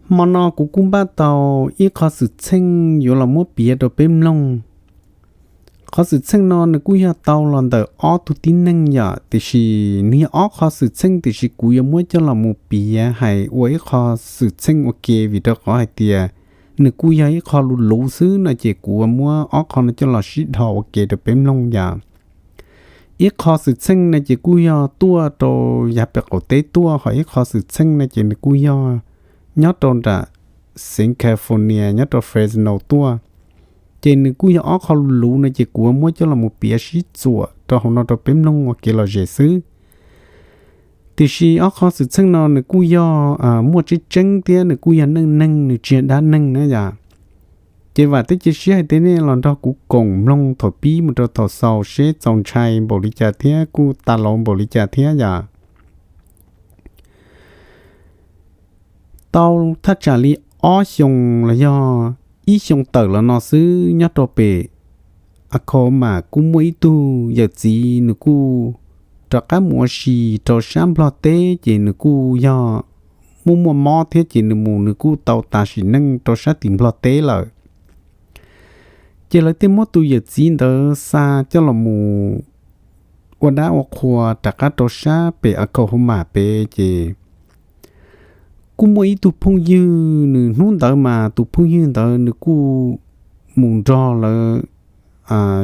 Hmo no kuv kuj npaj tau ib qho xwm txheej yuav los muab piav rau peb mloog. Qhov xwm txheej no nws kuj yog tau los ntawm ob tug tib neeg yom, tiam sis nws yog ob qho xwm txheej tiam sis kuv yuav muab coj los mus piav hais ua ib qho xwm txheej ua ke vim rau qhov hais tias nws kuj yog ib qho luv luv xwb no ces kuv muab ob qho no coj los sib dhos ua ke rau peb mloog yom. Ib qho xwm txheej no ces kuj yog tuaj rau yav pem qaum teb tuaj, ho ib qho xwm txheej no ces nws kuj yog nyob rau nram xeev California nyob rau Fresno tuaj. Ces nws kuj yog ob qho luv luv no ces kuv muab coj los mus piav sib txuam rau hauv no rau peb mloog ua kev lom zem xwb. Tiam sis ob qho xwm txheej no nws kuj yog muaj tseeb tseeb thiab nws kuj yog neej neeg, nws tsis yog dab neeg na yom. Ces vam thiab cia siab hais tias nej los nrog kuv koom mloog thaum pib mus rau thaum xaus seb txaus ntshai npaum li cas thiab kuj tas laus npaum li cas thiab yom. Tau thaj tsam li ob xyoos los yog ib xyoo tawm los no xwb nyob rau pem Oklahoma kuj muaj ib tug yawm txiv nws kuj rov qab mus ua si rau sab Nplog teb ces nws kuj yog muaj muaj mob thiab ces nws mus nws kuj tau tas sim neej rau sab tim Nplog teb lawm. Ces lawv thiaj muab tus yawm txiv ntawd xa coj los mus ua dab ua qhua rov qab rau sab pem Oklahoma pem ces kuj muaj ib tug phooj ywg nws hnub ntawd mas tus phooj ywg ntawd nws kuj mus nrog lawv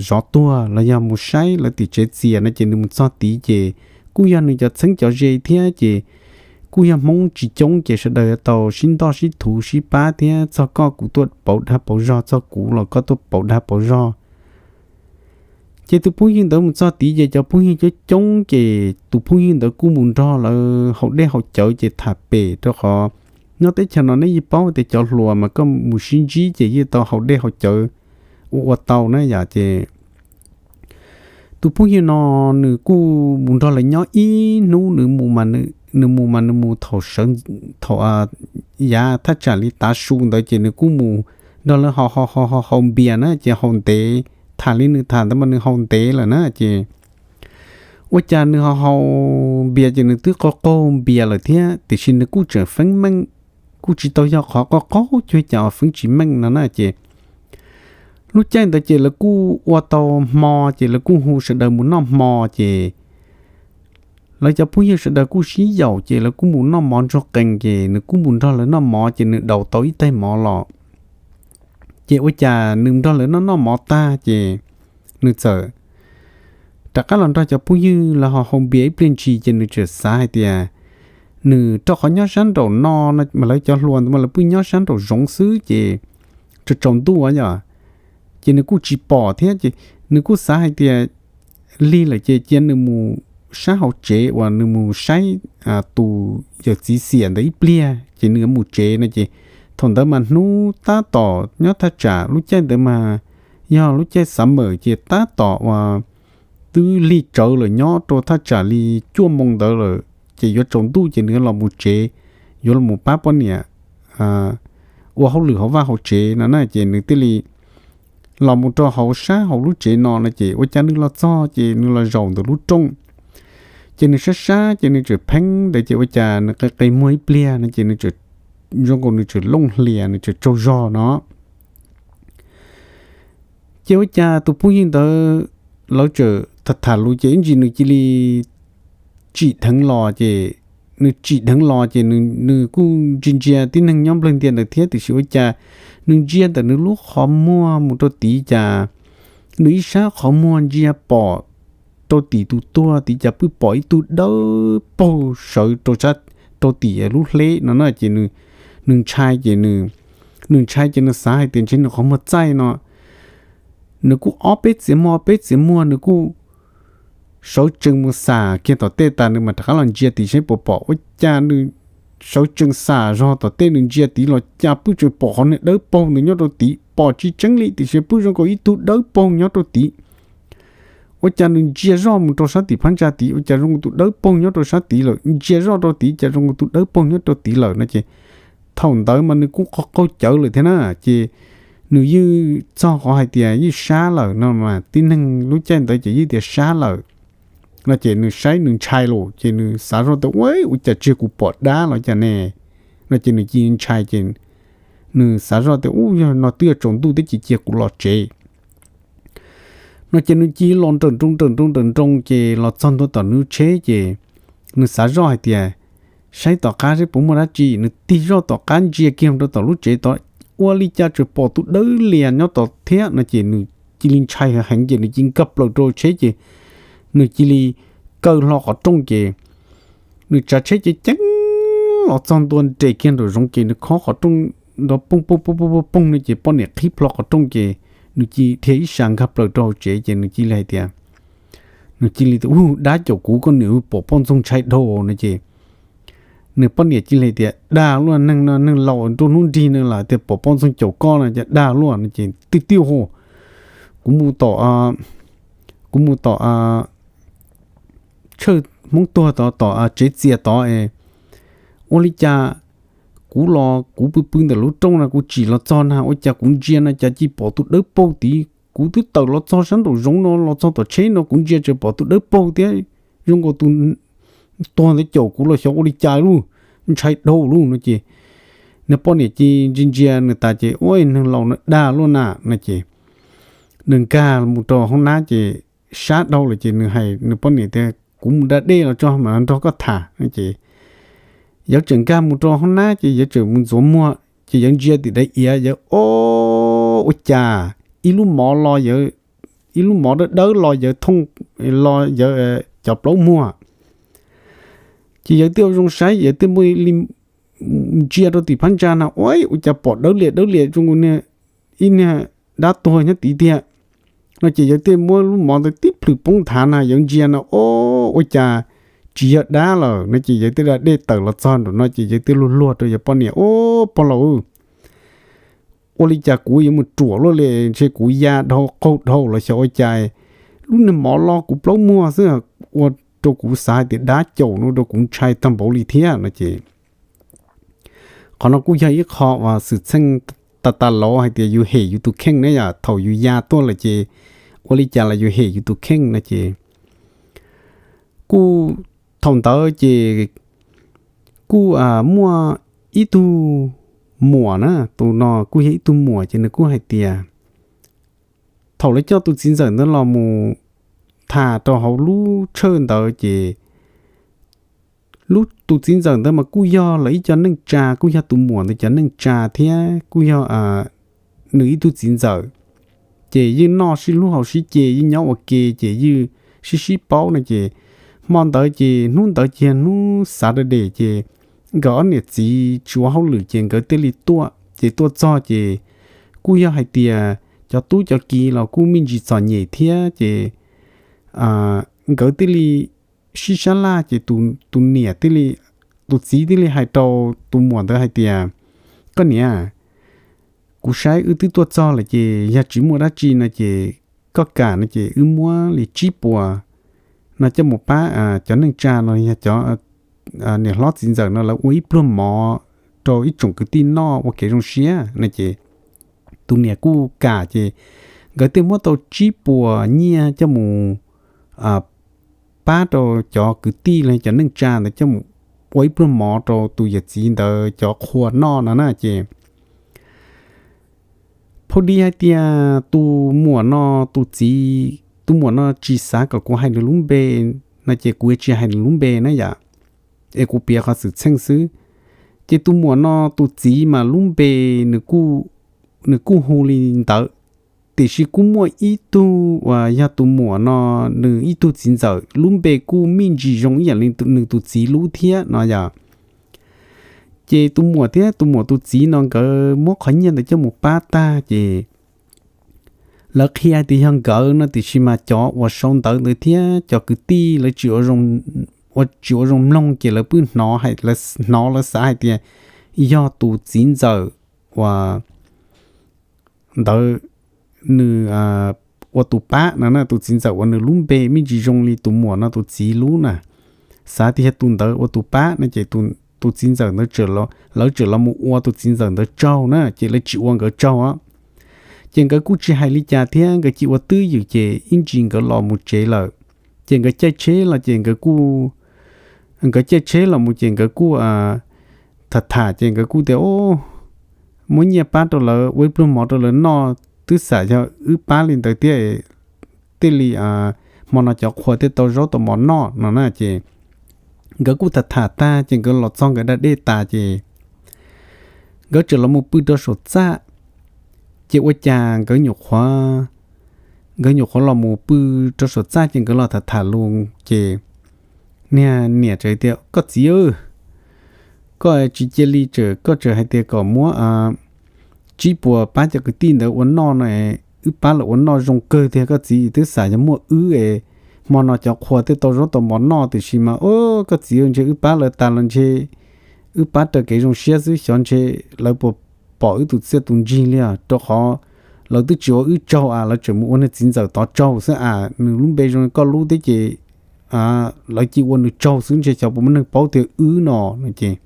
zov tuag los yog mus saib lawv tim tsev txias no ces nws mus txog tid ces kuj yog nws cov txheeb cov ze thiab ces kuj yog Hmoob tsis coob ces sawv daws tau sib ntoj sib thuv sib pab thiab txog koj kuv tuaj pauv dag pauv zog, txog kuv los koj tuaj pauv dag pauv zog. Ces tus phooj ywg ntawd mus txog tid ces cov phooj ywg coob coob ces tus phooj ywg ntawd kuj mus nrog lawv haus dej haus cawv ces tham pem rau qhov nyob teb chaws no nej yeej paub tias cov hluas mas koj mus sib ntsib ces yeej tau haus dej haus cawv ua ua tau na yom ces tus phooj ywg no nws kuj mus nrog lawv nyob ib hnub, nws mus mas nws mus mas nws mus thaum sawv thaum yav thaj tsam li tav su ntawd ces nws kuj mus nrog lawv haus haus haus haus npias na ces haus ntev, tham li nws tham ntawd mas nws haus ntev lawm na ces ua cas nws haus haus npias ces nws twb qaug qaug npias lawm thiab tiam sis nws kuj tseem feeb meej, kuj tsis tau yog qhov qaug qaug cuag cas uas feeb tsis meej no na ces lub caij ntawd ces lawv kuj ua tau hmo ces lawv kuj hu sawv daws mus noj hmo ces lawv cov phooj ywg sawv daws kuj sib yaum ces lawv kuj mus noj mov ntsuag qees ces nws kuj mus nrog lawv noj mov ces nws daus tau ib tais mov los ces ua cas nws nrog lawv noj noj mov tag ces nws txawm rov qab los nrog cov phooj ywg lawv haus haus npias ib pliag ntshis ces nws txawm xav hais tias nws rau qhov nyob sab nraum no mas lawv cov hluas ntawd mas lawv pheej nyob sab nraum zoov xwb ces tsaus tsaus ntuj yom ces nws kuj tsis pom thiab ces nws kuj xav hais tias lig lawm ces cia nws mus sab hauv tsev uas nws mus saib tus yawm txiv xiam ntawd ib pliag ces nws mus tsev no ces thaum ntawd mas hnub tab tom nyob thaj tsam lub caij ntawd mas yog lub caij xav mawm ces tab tom uas twb lig tsawv lawm nyob rau thaj tsam li cuaj moo ntawd lawm ces yuav tsaus ntuj ces nws yuav los mus tsev, yuav los mus pab poj niam ua hauj lwm hauv vaj hauv tsev no na ces nws thiaj li los mus rau hauv sab hauv lub tsev no no ces ua cas nws los txog ces nws los zaum ntawm lub rooj ces nws sab sab ces nws tseem pheeb ntawd ces ua cas nws qe qe muag ib pliag no ces nws zoo nkaus nws tseem looj hlias nws tseem tsaug zog no ces ua cas tus phooj ywg ntawd lawv tseem tham tham lus ces ib ntsis nws cia li tsim dheev los ces nws tsim dheev los ces nws kuj ntsia ntsia tib neeg nyob nplawg ntias ntawd thiab tiam sis ua cas nws ntsia ntawm nws lub qhov muag mus rau tid cas nws ib sab qhov muag ntsia pom rau tim tus tuag tid cas pheej pom ib tug dawb paug sawv rau tim lub hleb no na ces nws ntshai ces nws ntshai ces nws xav hais tias ntshe nws qhov muag txaij no nws kuj ob peb txiav muag ob peb txiav muag nws kuj sawv tsees mus xam kiag tom tej tas nws mam rov qab los ntsia tid seb puas pom ua cas nws sawv tsees xam zog tom tej nws ntsia tid los cas pheej tseem pom qhov niag dawb paug ntawd nyob rau tid pom tsis tseeb li tiam sis pheej zoo nkaus ib tug dawb paug nyob rau tid ua cas nws ntsia zoj mus rau sab tim phab ntsa tid ua cas zoo nkaus tus dawb paug nyob rau sab tid lawm, ntsia zoj rau tid cas zoo nkaus tus dawb paug nyob rau tid lawm no ces thaum ntawd mas nws kuj qaug qaug cawv lawm thiab na ces nws yeej txog qhov hais tias yeej sab lawm no mas tib neeg lub caij ntawd ces yeej tias sab lawm no ces nws saib nws ntshai lawm ces nws xav zoj tias ua cas tsis yog kuv pom dab los cas ne no ces nws cia li ntshai ces nws xav zoj tias, Ub, yog no twb yuav tsaus ntuj thiab ces cia kuv los tsev. No ces nws cia li los nrawm nroos nrawm nroos nrawm nroos ces los txog ntua tom nws tsheb ces nws xav zoj hais tias, Saib tom qab seb puas muaj dab tsi. Nws tig zoj tom qab ntsia kiag rau tom lub tsev tod, ua li cas tseem pom tus dawb lias nyob tod thiab no ces nws cia li ntshai heev ces nws cia li nkag plaws rau tsheb ces nws cia li kaw hlo qhov rooj ces nws tsav tsheb ceev ceev los txog ntua nres kiag nraum zoov ces nws khob qhov rooj nrov pooj pooj pooj pooj pooj no ces poj niam qhib plho qhov rooj ces nws cia li dhia ib sab nkag plaws rau hauv tsev ces nws cia li hais tias, nws cia li tias, Ub, dab caum kuv, koj niam, pom poj ntxoog ntshai dhau no ces nws poj niam cia li hais tias, Dag luaj, neeg no neeg laus nruab hnub nrig no lawm tias pom poj ntxoog caum koj no ces dag luaj no ces tiag tiag ho, kuv mus tom, kuv mus tom Tshawj Hmoob tuag tod, tom tsev txias tod es ua li cas kuv los kuv pw pw ntawm lub rooj no kuv tsim los txog na ua cas kuv ntsia no cas cia li pom tus dawb paug tid. Kuv twb tawm los txog sab nraum zoov no los txog tom tsheb no kuv ntsia tseem pom tus dawb paug thiab, zoo nkaus tus tuag ntawd caum kuv los xyov ua li cas lauj, ntshai dhau lauj no ces nws poj niam cia li ntsia ntsia nws tas ces, Ua, neeg laus no dag luaj na no ces nws nkag mus rau hoob nab ces sab dhau lawm ces nws hais nws poj niam tias, Kuv mus da dej los tso mam nrog koj tham no ces yawv tseem nkag mus rau hoob nab ces yawv tseem mus ntxuav muag ces yawv ntsia tim daim iav, yawv, O, ua cas ib lub mov los yawv, ib lub mov dawb dawb los yawv thooj, los yawv cov plaub muag. Ces yawv thiaj ua zoo saib, yawv thiaj muaj li ntsia rau tim phab ntsa na, Ua, ua cas pom dawb lias dawb lias zoo ib niag dab tuag nyob tid tiag no ces yawv thiaj muab lub mov ntawd tib plhws poob nthav na, yawv ntsia no, O, ua cas tsis yog dab lawm no ces yawv thiaj da dej tawm los txog nraum no ces yawv thiaj luag luag rau yawv poj niam, O, pog laus, ua li cas kuv yuav mus ruam luaj li, ntshe kuv ya dhau qaug dhau los xyov ua cas lub niag mov los kuv plaub muag xwb, ua rau kuv xav hais tias dab caum no rau kuv ntshai tag npaum li thiab no ces qhov no kuj yog ib qho uas xwm txheej tas tas lov hais tias yus hem yus tus kheej ne yom, thaum yus ya tuaj lawm ces ua li cas los yus hem yus tus kheej no ces kuj thaum ntawd ces kuj muaj ib tug muam na, tus no kuj yog ib tug muam ces nws kuj hais tias thaum lawv coj tus txiv ntxawm ntawd los mus tham rau hauv lub tshawj ntawd ces lub, tus txiv ntxawm ntawd mas kuj yog lawv ib co neej tsa, kuj yog tus muam ntawd cov neej tsa thiab kuj yog nws ib tug txiv ntxawm. Ces yeej noj sib hlub haus sib ce, yeej nyob ua ke ces yeej sib sib paub no ces hmo ntawd ces hnub ntawd cia hnub xav da dem ces nkawd ob niam txiv tsis ua hauj lwm ces nkawd thiaj li tuaj. Ces tuaj txog ces kuj yog hais tias cov tub cov kiv los kuj me ntsis txom nyem thiab ces nkawd thiaj li sib sab laj ces tus niam thiaj li, tus txiv thiaj li hais rau tus muam ntawd hais tias, Koj niam, kuv saib wb twb tuaj txog lawm ces yog tsis muaj dab tsi no ces koj kam no ces wb muab li tsib puas no coj mus pab cov neej tsa no, yog cov niam hlob txiv ntxawm no lawv ua ib pluag mov rau ib tsoom kwv tij noj ua kev zoo siab no ces tus niam kuj kam ces nkawd thiaj muab tau tsib puas nyiaj coj mus pab rau cov kwv tij los cov neej tsa ntawd coj mus ua ib pluag mov rau tus yawm txiv ntawd cov qhua noj no na ces phau di hais tias tus muam no, tus txiv, tus muam no tsis xav kom kuv hais nws lub npe no ces kuv yuav tsis hais nws lub npe na yom, es kuv piav qhov xwm txheej xwb. Ces tus muam no tus txiv mas lub npe nws kuj hu li ntawd, tiam sis kuj muaj ib tug uas yog tus muam no nws ib tug txiv ntxawm lub npe kuj me ntsis zoo ib yam li nws tus txiv lub thiab no yom. Ces tus muam thiab tus muam tus txiv no nkawd muab qhov nyiaj ntawd coj mus pab tag ces lawv qhia tias yog nkawd no tiam sis mas cov uas sau ntawv ntawd thiab cov kwv tij lawv tsis ua zoo mloog ces lawv pheej hnov, hnov lawv xav hais tias yog tus txiv ntxawm uas ntawd nws ua tus pab no na, tus txiv ntxawm uas nws lub npe me ntsis zoo li tus muam no tus txiv lub na, xav tias yog tus ntawd ua tus pab no ces tus txiv ntxawm ntawd, lawv tseem los mus ua tus txiv ntxawm ntawd tsaug na ces lawv tsis ua nkawd tsaug. Ces nkawd kuj tsis hais li cas thiab nkawd cia ua twj ywm ces ib ntsis nkawd los mus tsev lawm. Ces nkawd caij tsheb los ces nkawd kuj, nkawd caij tsheb los mus ces nkawd kuj tham tham ces nkawd kuj tias, Muab nyiaj pab rau lawv ua ib pluag mov rau lawv noj, twb xam yog wb pab li ntawd thiab, thiaj li hmo no cov qhua thiaj tau zaub tau mov noj no na. Ces nkawd kuj tham tham tag ces nkawd los txog nkawd da dej tas ces nkawd tseem los mus pw rau saum txaj. Ces ua cas nkawd nyuam qhuav, nkawd nyuam qhuav los mus pw rau saum txaj ces nkawd los tham tham lus ces niag niam txawm tias, Koj txiv, koj tsis cia li tseem, koj tseem hais tias kom muab tsib puas pab cov kwv tij ntawd ua noj no, wb pab lawv ua noj zoo kawg tiag koj txiv, twb xam yog muaj wb es hmo no cov qhua thiaj tau zaub tau mov noj, tiam sis mas o, koj txiv, ntshe wb pab lawv tas los ntshe wb pab raws kev zoo siab xwb, xyov ntshe lawv puas pom wb tus txiaj tus ntsig li os, rau qhov lawv twb tsis ua wb tsaug a, lawv tseem mus ua niag txiv ntxawm tod tsaug xwb a, nws lub npe zoo li koj lub thiab ces lawv cia ua nws tsaug xwb, ntshe xyov puas muaj neeg paub tiag wb no no ces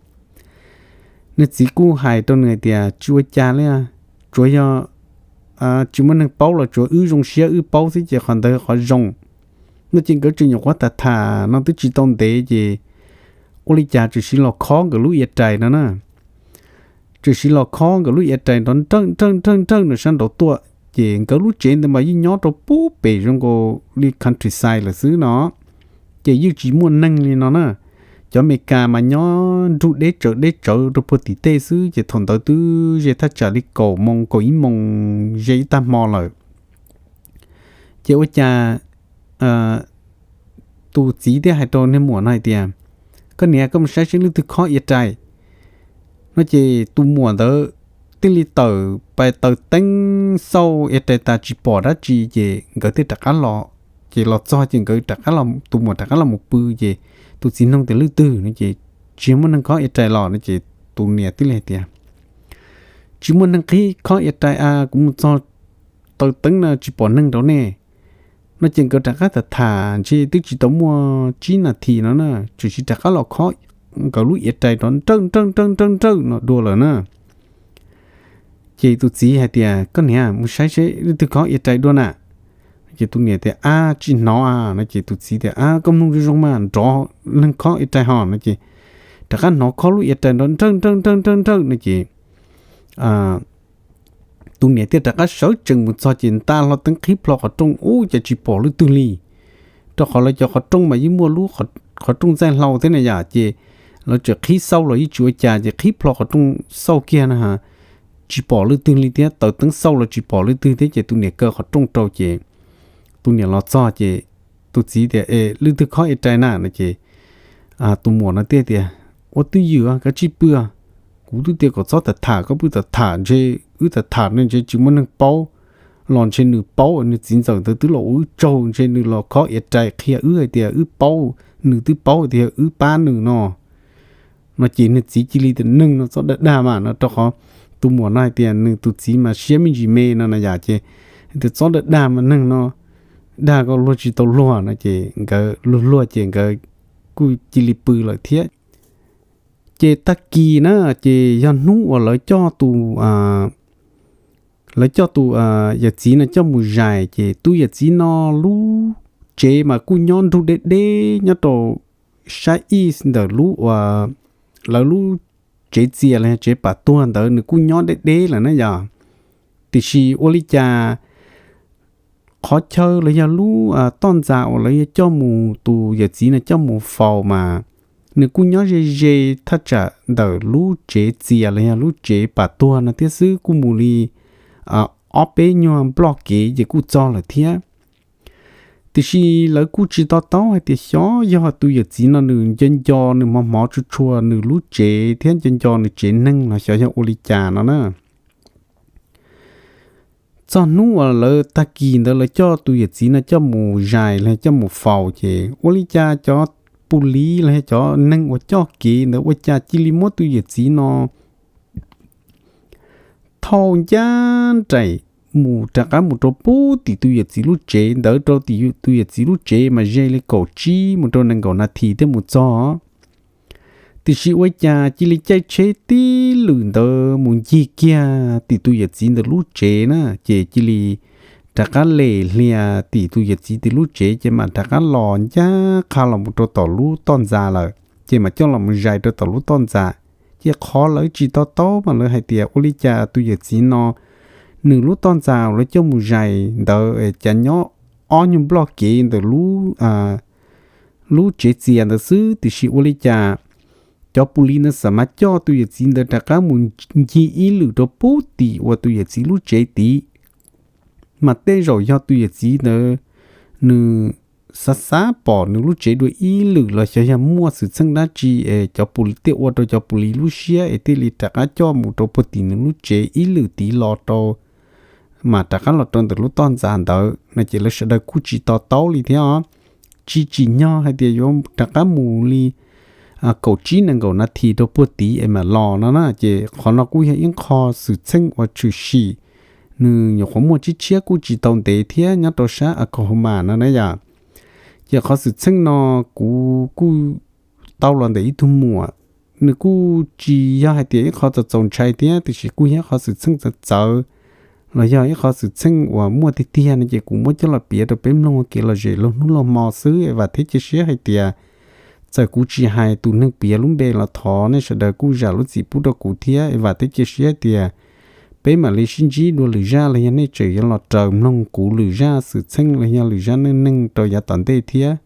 nws txiv kuj hais rau nws hais tias, Tsis ua cas li, tsuav yog tsis muaj neeg paub los tsuav wb zoo siab wb paub xwb ces qhov ntawd qhov zoo. No ces nkawd tseem nyuam qhuav tham tham no twb tsis tau ntev ces ua li cas tseem siv los khob nkawd lub ia rais no na. Tseem siv los khob nkawd lub ia rais nrov nrawj nrawj nrawj nrawj nrov sab nraud tuaj, ces nkawd lub tsev ntawd mas yeej nyob rau pub pem zoo nkaus li countryside lawm xwb no, ces yeej tsis muaj neeg li no na. Cov Amelikas mas nyob nrug deb tsawv deb tsawv rau puag tim tej xwb, ces thaum ntawd twb ze thaj tsam li kaum moos kaum ib moos ze ib tag hmo lawm. Ces ua cas tus txiv thiaj hais rau niag muam no hais tias, Koj niam, koj mus saib seb leej twg khob ia rais. No ces tus muam ntawd thiaj li tawm pais taws teeb xauj ia rais tas tsis pom dab tsi ces nkawd thiaj rov qab los. Ces los txog ces nkawd rov qab, tus muam rov qab los mus pw ces tus txiv nug tias, Leej twg? No ces, Tsis muaj neeg khob ia rais los? No ces tus niam thiaj li hais tias, Tsis muaj neeg qhib khob ia rais a, kuv mus txog taws teeb no tsis pom neeg rau nej. No ces nkawd rov qab tham tham ntshe twb tsis tau muaj tsib nas this no na, tseem siv rov qab los khob nkawd lub ia rais nrov nrawj nrawj nrawj nrawj nrawj no dua lawm na. Ces tus txiv hais tias, Koj niam, mus saib seb leej twg khob ia rais dua na. Ces tus niam tias, Ab, tsis hnov a. No ces tus txiv tias, Ab, koj mloog zoo zoo mas nrov neeg khob ia rais ho. No ces rov qab hnov khob lub ia rais nrov nrawj nrawj nrawj nrawj nrawj no ces tus niam thiaj rov qab sawv tsees mus txog ces nta hlo teeb qhib plho qhov rooj ub ces tsis pom leej twg li, rau qhov lawv cov qhov rooj mas yeej muaj lub qhov rooj txaij hlau thiab na yom, ces lawv tseem qhib xauj los yeej tsis ua cas ces qhib plho qhov rooj xauj kiag na, tsis pom leej twg li thiab, taws teeb xauj los tsis pom leej twg thiab ces tus niam kaw qhov rooj rau ces tus niam los txog ces tus txiv tias, Es leej twg khob ia rais na? No ces tus muam no thiaj tias, Ua twj ywm, koj tsis pw, kuv twb tias kom txhob tham tham, koj pw tham tham ntshe wb tham tham no ntshe tsis muaj neeg paub los ntshe nws paub, nws txiv ntxawm ntawd twb los ua wb tsaug ntshe nws los khob ia rais qhia wb hais tias wb paub, nws twb paub tias wb pab nws no. No ces nws txiv cia li tias, Neeg no txhob dag dag mas no, rau qhov tus muam no hais tias nws tus txiv mas siab me ntsis me no na yom, ces tias, Txhob dag dag mas, neeg no dag koj luag tsis tau luag no ces nkawd luag luag ces nkawd kuj cia li pw lawm thiab. Ces tag kis na, ces yog hnub uas lawv coj tus lawv coj tus yawm txiv no coj mus zais ces tus yawm txiv no lub tsev mas kuj nyob nrug deb deb nyob rau sab east ntawm lub uas lawv lub tsev txias los yog tsev pam tuag ntawd nws kuj nyob deb deb lawm na yom. Tiam sis ua li cas qhov chaw los yog lub toj ntxas uas lawv yuav coj mus, tus yawm txiv no coj mus faus mas nws kuj nyob ze ze thaj tsam ntawm lub tsev txias los yog lub tsev pam tuag no thiab xwb, kuj mus li ob peb nyuag nploj kev ces kuj txog lawm thiab. Tiam sis lawv kuj tsis to taub hais tias xyov yog tus yawm txiv no nws nco nco nws hmov hmov tshua tshua nws lub tsev thiab nco nco nws tsev neeg los xyov yog ua li cas no na. Txog hnub uas lawv tag kis ntawd lawv coj tus yawm txiv no coj mus zais los coj mus faus ces ua li cas cov pus liv los yog cov neeg uas coj kev ntawd ua cas cia li muab tus yawm txiv no thauj ncaj nraim mus rov qab mus rau pub tim tus yawm txiv lub tsev ntawd, rau tim tus yawm txiv lub tsev mas ze li kaum tsib mus rau nees nkaum nas this thiaj mus txog. Tiam sis ua cas cia li caij tsheb tib lwm ntawd mus ncig kiag tim tus yawm txiv ntawd lub tsev na, ces cia li rov qab lem hlias tim tus yawm txiv ntawd lub tsev ces mam rov qab los ncaj qha los mus rau tom lub toj ntxas lawm, ces mam coj los mus zais rau tom lub toj ntxas. Ces qhov lawv tsis to taub mas lawv hais tias ua li cas tus yawm txiv no nws lub toj ntxas lawv coj mus zais ntawd cas nyob ob nyuag nploj kev ntawm lub lub tsev txias ntawd xwb, tiam sis ua li cas cov pus lis ntawd xav mas coj tus yawm txiv ntawd rov qab mus ncig ib lwm rau puag tim uas tus yawm txiv lub tsev tid. Mas tej zaum yog tus yawm txiv ntawd nws xav xav pom nws lub tsev dua ib lwm los xyov yog muaj xwm txheej dab tsi es cov pus lis thiaj ua rau cov pus lis lub siab es thiaj li rov qab coj mus rau puag tim nws lub tsev ib lwm tid los rau, mas rov qab los rau ntawm lub toj ntxas ntawd no ces lawv sawv daws kuj tsis to taub li thiab os. Tsis tsim nyog hais tias yuav rov qab mus li kaum tsib nees nkaum nas this rau puag tid es mam los no na. Ces qhov no kuj yog ib qho xwm txheej uas tshwm sim, nws nyuam qhuav muaj tshiab tshiab kuj tsis tau ntev thiab nyob rau sab Oklahoma no na yom. Ces qhov xwm txheej no kuv kuj tau los ntawm ib tug muam, nws kuj tsis yog hais tias ib qho txaus txaus ntshai thiab, tiam sis kuj yog ib qho xwm txheej txawv txawv los yog ib qho xwm txheej uas muaj tiag tiag no ces kuv muab coj los piav rau peb mloog ua kev lom zem laug hnub laug hmo xwb es vam thiab cia siab hais tias txawm kuv tsis hais tus neeg piav lub npe los thov nej sawv daws kuj zam lub txim pub rau kuv thiab es vam thiab cia siab hais tias peb mam li sib ntsib dua lwm zaj los yog nej tseem yuav los raws mloog kuv lwm zaj xwm txheej los yog lwm zaj neej neeg rau yav tom ntej thiab.